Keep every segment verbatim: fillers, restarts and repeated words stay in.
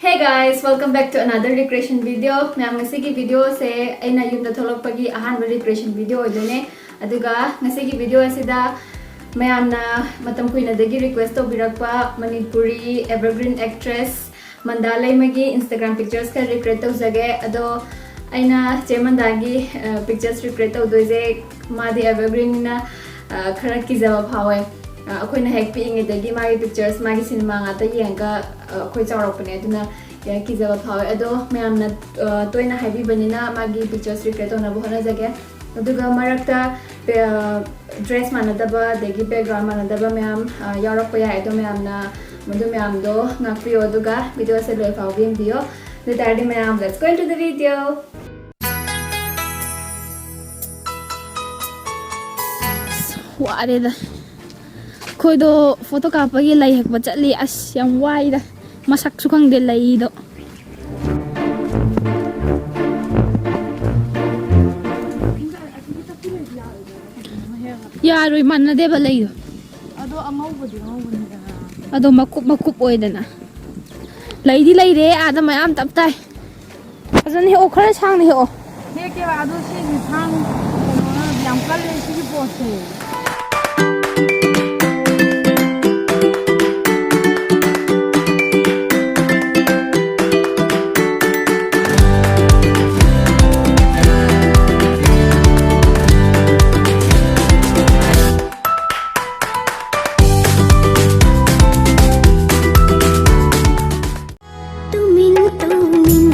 Hey guys, welcome back to another recreation video. ꯃꯌꯥꯝ, ꯉꯁꯤꯒꯤ video ꯁꯦ ꯑꯩꯅ ꯌꯨꯝꯗ ꯊꯣꯛꯂꯛꯄꯒꯤ ꯑꯍꯥꯟꯕ recreation video ꯑꯣꯏꯗꯣꯏꯅꯦ꯫ ꯑꯗꯨꯒ ꯉꯁꯤꯒꯤ video ꯑꯁꯤꯗ ꯃꯌꯥꯝꯅ ꯃꯇꯝ ꯀꯨꯏꯅꯗꯒꯤ request ꯇꯧꯕꯤꯔꯛꯄ Manipuri evergreen actress ꯃꯟꯗꯥ ꯂꯩꯃꯒꯤ Instagram pictures ꯈꯔ recreate ꯇꯧꯖꯒꯦ꯫ ꯑꯗꯣ ꯑꯩꯅ ꯆꯦ ꯃꯟꯗꯥꯒꯤ, ꯑ, pictures recreate ꯇꯧꯗꯣꯏꯁꯦ ꯃꯥꯗꯤ evergreenꯅꯤꯅ, ꯑ, ꯈꯔ ꯀꯤꯖꯕ ꯐꯥꯎꯋꯦ꯫ ꯑ, ꯑꯩꯈꯣꯏꯅ ꯍꯦꯛ ꯄꯤꯛꯏꯉꯩꯗꯒꯤ ꯃꯥꯒꯤ pictures, ꯃꯥꯒꯤ ꯁꯤꯅꯦꯃꯥ ꯉꯥꯛꯇ ꯌꯦꯡꯉꯒ, ꯑ, ꯑꯩꯈꯣꯏ ꯆꯥꯎꯔꯛꯄꯅꯦ꯫ ꯑꯗꯨꯅ ꯌꯥꯝ ꯀꯤꯖꯕ ꯐꯥꯎꯋꯦ꯫ ꯑꯗꯣ ꯃꯌꯥꯝꯅ, ꯑ, ꯇꯣꯏꯅ ꯍꯥꯏꯕꯤꯕꯅꯤꯅ ꯃꯥꯒꯤ pictures recreate ꯇꯧꯅꯕ ꯍꯣꯠꯅꯖꯒꯦ꯫ ꯑꯗꯨꯒ ꯃꯔꯛꯇ, ꯑ, dress ꯃꯥꯟꯅꯗꯕ, ꯑꯗꯒꯤ background ꯃꯥꯟꯅꯗꯕ ꯃꯌꯥꯝ, ꯑ, ꯌꯥꯎꯔꯛꯄ ꯌꯥꯏ꯫ ꯑꯗꯣ ꯃꯌꯥꯝꯅ ꯃꯗꯨ ꯃꯌꯥꯝꯗꯣ ꯉꯥꯛꯄꯤꯌꯣ꯫ ꯑꯗꯨꯒ video ꯑꯁꯦ ꯂꯣꯏ ꯐꯥꯎꯕ ꯌꯦꯡꯕꯤꯌꯣ꯫ ꯑꯗꯨ ꯑꯣꯏꯇꯥꯔꯗꯤ ꯃꯌꯥꯝ, let's go into the video. ꯑꯁ, ꯋꯥꯔꯦꯗ꯫ ꯑꯩꯈꯣꯏꯗꯣ photo ꯀꯥꯞꯄꯒꯤ ꯂꯩ ꯍꯦꯛꯄ ꯆꯠꯂꯤ꯫ ꯑꯁ, ꯌꯥꯝ ꯋꯥꯏꯗ꯫ ꯃꯁꯛꯁꯨ ꯈꯪꯗꯦ ꯂꯩꯗꯣ꯫ ꯌꯥꯔꯣꯏ, ꯃꯥꯟꯅꯗꯦꯕ ꯂꯩꯗꯣ꯫ ꯑꯗꯣ ꯑꯉꯧꯕꯗꯤ ꯉꯧꯕꯅꯤꯗꯅ꯫ ꯑꯗꯣ ꯃꯀꯨꯞ ꯃꯀꯨꯞ ꯑꯣꯏꯗꯅ꯫ ꯂꯩꯗꯤ ꯂꯩꯔꯦ, ꯑꯥꯗ ꯃꯌꯥꯝ ꯇꯞ ꯇꯥꯏ꯫ ꯐꯖꯅ ꯍꯦꯛꯑꯣ, ꯈꯔ ꯁꯥꯡꯅ ꯍꯦꯛꯑꯣ꯫ ꯍꯦꯛꯀꯦꯕ, ꯑꯗꯣ ꯁꯤꯒꯤ ꯊꯥꯡ ꯀꯩꯅꯣꯅ ꯌꯥꯝ ꯀꯜꯂꯦ ꯁꯤꯒꯤ ꯄꯣꯠꯁꯦ꯫ ꯇꯨꯃꯤꯟ ꯇꯨꯃꯤꯟ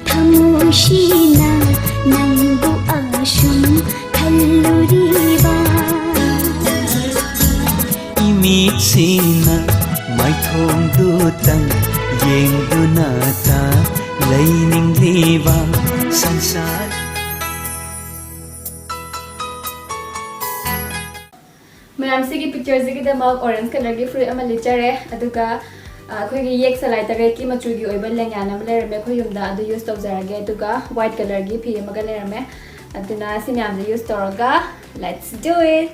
ꯊꯃꯣꯏꯁꯤꯅ ꯅꯪꯕꯨ ꯑꯁꯨꯝ ꯈꯜꯂꯨꯔꯤꯕ꯫ ꯏꯃꯤꯠꯁꯤꯅ ꯃꯥꯏꯊꯣꯡꯗꯨꯇꯪ ꯌꯦꯡꯗꯨꯅꯇ ꯂꯩꯅꯤꯡꯂꯤꯕ ꯁꯪꯁꯥꯔ꯫ ꯃꯌꯥꯝ, ꯁꯤꯒꯤ pictureꯁꯤꯒꯤꯗꯃꯛ orange colourꯒꯤ ꯐꯨꯔꯤꯠ ꯑꯃ ꯂꯤꯠꯆꯔꯦ, ꯑꯗꯨꯒ, ꯑ, ꯑꯩꯈꯣꯏꯒꯤ ꯌꯦꯛ ꯆꯂꯥꯏ ꯇꯔꯦꯠꯀꯤ ꯃꯆꯨꯒꯤ ꯑꯣꯏꯕ ꯂꯦꯡꯌꯥꯟ ꯑꯃ ꯂꯩꯔꯝꯃꯦ ꯑꯩꯈꯣꯏ ꯌꯨꯝꯗ, ꯑꯗꯨ use ꯇꯧꯖꯔꯒꯦ, ꯑꯗꯨꯒ white colourꯒꯤ ꯐꯤ ꯑꯃꯒ ꯂꯩꯔꯝꯃꯦ꯫ ꯑꯗꯨꯅ ꯁꯤ ꯃꯌꯥꯝꯁꯦ use ꯇꯧꯔꯒ, let's do it!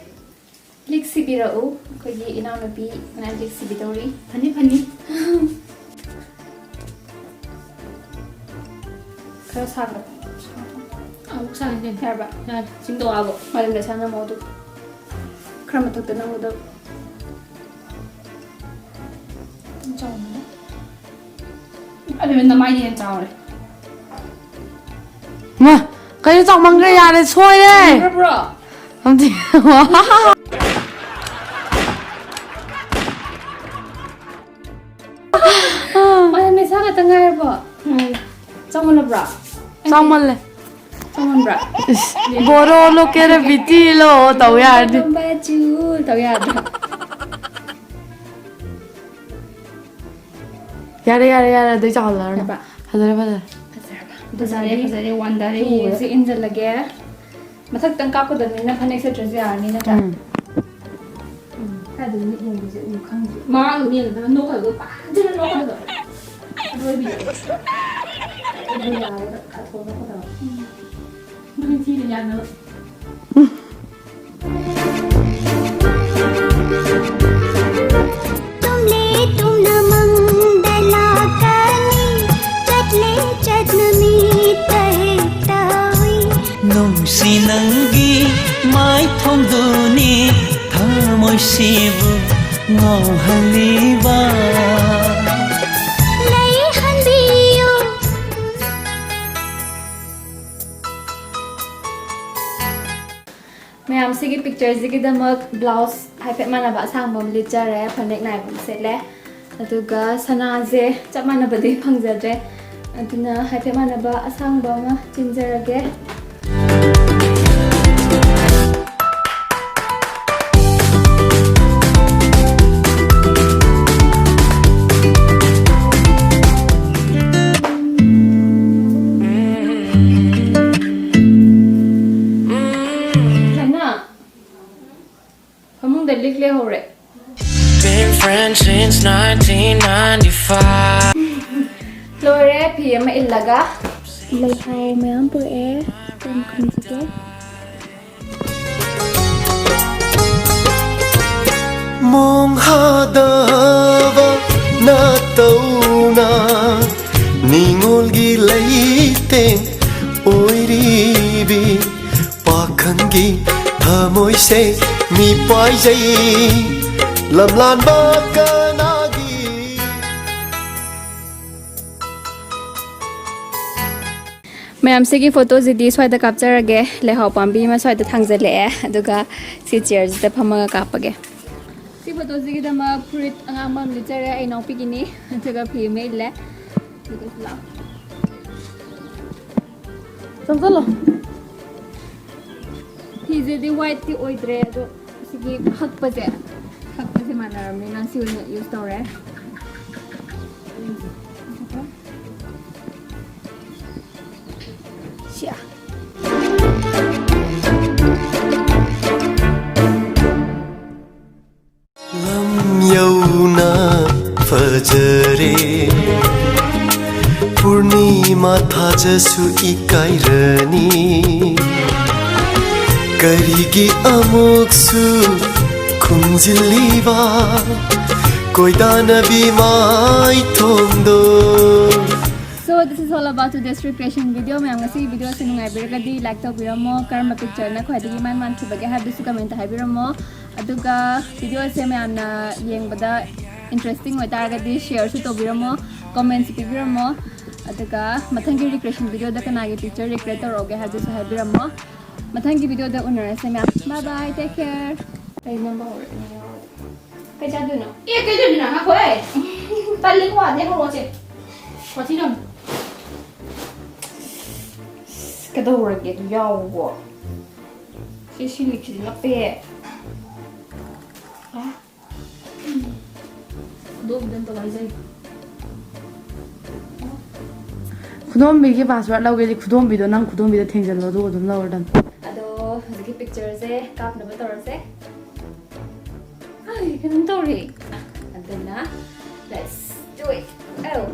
ꯂꯤꯛ ꯁꯤꯕꯤꯔꯛꯎ, ꯑꯩꯈꯣꯏꯒꯤ ꯏꯅꯥꯎꯅꯨꯄꯤꯅ ꯂꯤꯛ ꯁꯤꯕꯤꯗꯧꯔꯤ꯫ ꯐꯅꯤ, ꯐꯅꯤ꯫ ꯈꯔ ꯁꯥꯡꯅ꯫ ꯑꯃꯨꯛ ꯁꯥꯡꯅ ꯌꯥꯔꯕ? ꯌꯥꯔꯦ꯫ ꯆꯤꯡꯗ ꯋꯥꯕ꯫ ꯃꯔꯝꯗ ꯁꯥꯟꯅꯃꯣ ꯑꯗꯨ꯫ ꯈꯔ ꯃꯊꯛꯇ ꯅꯝꯒꯗꯕ꯫ ꯆꯥꯎꯃꯟꯂꯦ꯫ ꯑꯗꯨꯅ ꯅꯃꯥꯏꯅ ꯍꯦꯟꯅ ꯆꯥꯎꯔꯦ꯫ ꯃꯥ, ꯀꯩꯅꯣ ꯆꯥꯎꯃꯟꯈ꯭ꯔꯦ, ꯌꯥꯔꯦ, ꯁꯣꯏꯔꯦ꯫ ꯎꯔꯕ꯭ꯔꯣ? ꯑꯝꯇ ꯌꯦꯡꯉꯣ꯫ ꯃꯥꯅꯦ, ꯃꯩꯁꯥ ꯈꯛꯇ ꯉꯥꯏꯔꯕꯣ? ꯎꯝ꯫ ꯆꯥꯎꯃꯜꯂꯕ꯭ꯔꯣ? ꯆꯥꯎꯃꯜꯂꯦ꯫ ꯆꯥꯎꯃꯟꯕ꯭ꯔꯥ? ꯏꯁ, ꯕꯣꯔꯣ ꯂꯣ ꯀꯦꯔꯦ ꯕꯤꯇꯤ ꯂꯣ ꯇꯧ ꯌꯥꯔꯗꯤ꯫ ꯕꯥꯆꯨ ꯇꯧ ꯌꯥꯗ꯭ꯔꯣ? ꯌꯥꯔꯦ, ꯌꯥꯔꯦ, ꯌꯥꯔꯦ, ꯑꯗꯨꯏ ꯆꯥꯎꯍꯜꯂꯔꯅꯨ꯫ ꯍꯥꯏꯕ? ꯐꯖꯔꯦ, ꯐꯖꯔꯦ꯫ ꯐꯖꯔꯕ? ꯐꯖꯔꯦ, ꯐꯖꯔꯦ, ꯐꯖꯔꯦ, ꯋꯥꯟꯗꯔꯦ꯫ ꯎꯔꯦ꯫ ꯌꯦꯡꯁꯦ, ꯏꯟꯖꯜꯂꯒꯦ꯫ ꯃꯊꯛꯇꯪ ꯀꯥꯞꯀꯗꯕꯅꯤꯅ ꯐꯅꯦꯛ ꯁꯦꯠꯇ꯭ꯔꯁꯨ ꯌꯥꯔꯅꯤ, ꯅꯠꯇ꯭ꯔꯥ? ꯎꯝ꯫ ꯎꯝ, ꯀꯥꯏꯗꯅꯣ ꯃꯤꯠ ꯌꯦꯡꯕꯁꯦ ꯎ ꯈꯪꯗꯦ꯫ ꯃꯥꯡ ꯃꯤꯅ ꯅꯣꯛꯀꯗꯣ ꯄꯥꯖꯅ ꯅꯣꯛꯀꯗꯣ꯫ ꯑꯗꯨ ꯑꯣꯏꯕꯤꯌꯣ꯫ ꯑꯗꯨ ꯌꯥꯔꯒ ꯀꯥꯊꯣꯛꯑꯒ ꯐꯣꯇꯣ꯫ ꯎꯝ꯫ ꯑꯗꯨ ꯊꯤꯅ ꯌꯥꯅꯕ꯫ ꯇꯨꯝꯂꯦ ꯇꯨꯝꯅ ꯃꯪꯗ ꯂꯥꯛꯀꯅꯤ, ꯆꯠꯂꯦ ꯆꯠꯅ ꯃꯤꯠꯇ ꯍꯦꯛꯇ ꯎꯏ꯫ ꯅꯨꯡꯁꯤ ꯅꯪꯒꯤ ꯃꯥꯏꯊꯣꯡꯗꯨꯅꯤ ꯊꯃꯣꯏꯁꯤꯕꯨ ꯉꯥꯎꯍꯜꯂꯤꯕ꯫ ꯂꯩꯍꯟꯕꯤꯌꯨ꯫ ꯃꯌꯥꯝꯁꯤꯒꯤ ꯄꯤꯛꯆꯔꯁꯤꯒꯤꯗꯃꯛ ꯕ꯭ꯂꯥꯎꯁ ꯍꯥꯏꯐꯦꯠ ꯃꯥꯟꯅꯕ ꯑꯁꯥꯡꯕ ꯑꯃ ꯂꯤꯠꯆꯔꯦ, ꯐꯅꯦꯛ ꯅꯥꯏꯕ ꯑꯃ ꯁꯦꯠꯂꯦ, ꯑꯗꯨꯒ ꯁꯅꯥꯁꯦ ꯆꯞ ꯃꯥꯟꯅꯕꯗꯤ ꯐꯪꯖꯗ꯭ꯔꯦ, ꯑꯗꯨꯅ ꯍꯥꯏꯐꯦꯠ ꯃꯥꯟꯅꯕ ꯑꯁꯥꯡꯕ ꯑꯃ ꯆꯤꯟꯖꯔꯒꯦ꯫ ꯍꯥꯏꯅ, ꯐꯃꯨꯡꯗ ꯂꯤꯛ ꯂꯩꯍꯧꯔꯦ꯫ Been friends since nineteen ninety-five. ꯂꯣꯏꯔꯦ, ꯐꯤ ꯑꯃ ꯏꯜꯂꯒ꯫ ꯂꯩꯍꯥꯎ ꯃꯌꯥꯝ ꯄꯨꯔꯛꯑꯦ꯫ ꯀꯣꯟ ꯈꯨꯝꯁꯤꯒꯦ꯫ ꯃꯣꯡ ꯍꯥꯗꯕ ꯅꯥꯇꯧꯅ ꯅꯤꯉꯣꯜꯒꯤ ꯂꯩꯇꯦꯡ ꯁꯦ ꯃꯤ ꯄꯥꯏꯖꯩ ꯂꯝꯂꯥꯟꯕ ꯀꯅꯥꯒꯤ꯫ ꯃꯌꯥꯝꯁꯤꯒꯤ ꯐꯣꯇꯣꯁꯤꯗꯤ ꯁ꯭ꯋꯥꯏꯗ ꯀꯥꯞꯆꯔꯒꯦ꯫ ꯂꯩꯍꯥꯎ ꯄꯥꯝꯕꯤ ꯑꯃ ꯁ꯭ꯋꯥꯏꯗ ꯊꯥꯡꯖꯜꯂꯛꯑꯦ, ꯑꯗꯨꯒ ꯁꯤ ꯆꯤꯌꯔꯁꯤꯗ ꯐꯝꯃꯒ ꯀꯥꯞꯄꯒꯦ꯫ ꯁꯤ ꯐꯣꯇꯣꯁꯤꯒꯤꯗꯃꯛ ꯐꯨꯔꯤꯠ ꯑꯉꯥꯡꯕ ꯑꯃ ꯂꯤꯠꯆꯔꯦ, ꯑꯩ ꯏꯅꯥꯎꯄꯤꯒꯤꯅꯤ, ꯑꯗꯨꯒ ꯐꯤ ꯑꯃ ꯏꯜꯂꯦ꯫ ꯑꯗꯨꯒ ꯂꯥꯎ꯫ ꯆꯪꯁꯜꯂꯣ꯫ ꯐꯤꯁꯤꯗꯤ ꯋꯥꯏꯠꯇꯤ ꯑꯣꯏꯗ꯭ꯔꯦ, ꯑꯗꯣ ꯁꯤꯒꯤ ꯍꯛꯄꯁꯦ, ꯍꯛꯄꯁꯦ ꯃꯥꯟꯅꯔꯕꯅꯤꯅ ꯁꯤ ꯑꯣꯏꯅ ꯌꯨꯁ ꯇꯧꯔꯦ꯫ ꯁꯤꯌꯥ꯫ ꯂꯝ ꯌꯧꯅ ꯐꯖꯔꯦ ꯄꯨꯔꯅꯤꯃꯥ ꯊꯥꯖꯁꯨ ꯏꯀꯥꯏꯔꯅꯤ꯫ ꯀꯔꯤꯒꯤ ꯑꯃꯨꯛꯁꯨ ꯈꯨꯝꯖꯤꯜꯂꯤꯕ ꯀꯣꯏꯗꯥꯅꯕꯤ ꯃꯥꯏꯊꯣꯡꯗꯣ꯫ So this is all about today's recreation video. ꯃꯌꯥꯝ ꯉꯁꯤ video ꯑꯁꯤ ꯅꯨꯡꯉꯥꯏꯕꯤꯔꯒꯗꯤ like ꯇꯧꯕꯤꯔꯝꯃꯣ꯫ ꯀꯔꯝꯕ picture ꯅ ꯈ꯭ꯋꯥꯏꯗꯒꯤ ꯏꯃꯥꯟ ꯃꯥꯟꯈꯤꯕꯒꯦ ꯍꯥꯏꯕꯗꯨꯁꯨ comment ꯇ ꯍꯥꯏꯕꯤꯔꯝꯃꯣ꯫ ꯑꯗꯨꯒ video ꯑꯁꯦ ꯃꯌꯥꯝꯅ ꯌꯦꯡꯕꯗ interesting ꯑꯣꯏꯇꯥꯔꯒꯗꯤ share ꯁꯨ ꯇꯧꯕꯤꯔꯝꯃꯣ, comment ꯁꯨ ꯄꯤꯕꯤꯔꯝꯃꯣ꯫ ꯑꯗꯨꯒ ꯃꯊꯪꯒꯤ recreation video ꯗ ꯀꯅꯥꯒꯤ picture recreate ꯇꯧꯔꯛꯎꯒꯦ ꯍꯥꯏꯕꯗꯨꯁꯨ ꯍꯥꯏꯕꯤꯔꯝꯃꯣ꯫ ꯃꯊꯪꯒꯤ video ꯗ ꯎꯅꯔꯁꯦ ꯃꯌꯥꯝ꯫ Bye bye, take care. ꯀꯩ ꯅꯝꯕ ꯍꯧꯔꯛꯏꯅꯣ? ꯀꯩ ꯆꯥꯗꯣꯏꯅꯣ? ꯑꯦ, ꯀꯩꯗꯧꯔꯤꯅꯣ? ꯉꯥꯏꯈꯣꯍꯦ꯫ ꯇꯜꯂꯤ, ꯋꯥꯗꯤ ꯍꯧꯔꯛꯑꯣꯁꯦ꯫ ꯋꯥꯊꯤ ꯌꯥꯝ꯫ ꯀꯩꯗꯧꯔꯒꯦ ꯑꯗꯨ ꯌꯥꯎꯕꯕꯣ? ꯁꯤ, ꯁꯤ ꯂꯤꯛꯁꯤꯗꯤ ꯅꯞꯄꯦꯍꯦ꯫ ꯑꯦ꯫ ꯈꯨꯗꯣꯝꯕꯤꯗ ꯑꯝꯇ ꯋꯥꯏꯖꯒꯦ꯫ ꯈꯨꯗꯣꯝꯕꯤꯒꯤ password ꯂꯧꯒꯦꯗꯤ ꯈꯨꯗꯣꯝꯕꯤꯗꯣ ꯅꯪ ꯈꯨꯗꯣꯝꯕꯤꯗ ꯊꯦꯡꯖꯜꯂꯣ, ꯑꯗꯨꯒ ꯑꯗꯨꯝ ꯂꯧꯔꯗꯝꯅꯤ꯫ ꯑꯗꯣ ꯍꯧꯖꯤꯛꯀꯤ picture ꯁꯦ ꯀꯥꯞꯅꯕ ꯇꯧꯔꯁꯦ꯫ ꯑꯩ ꯀꯩꯅꯣꯝ ꯇꯧꯔꯦ꯫ ꯑꯗꯨꯅ, let's do it. ꯑꯧ꯫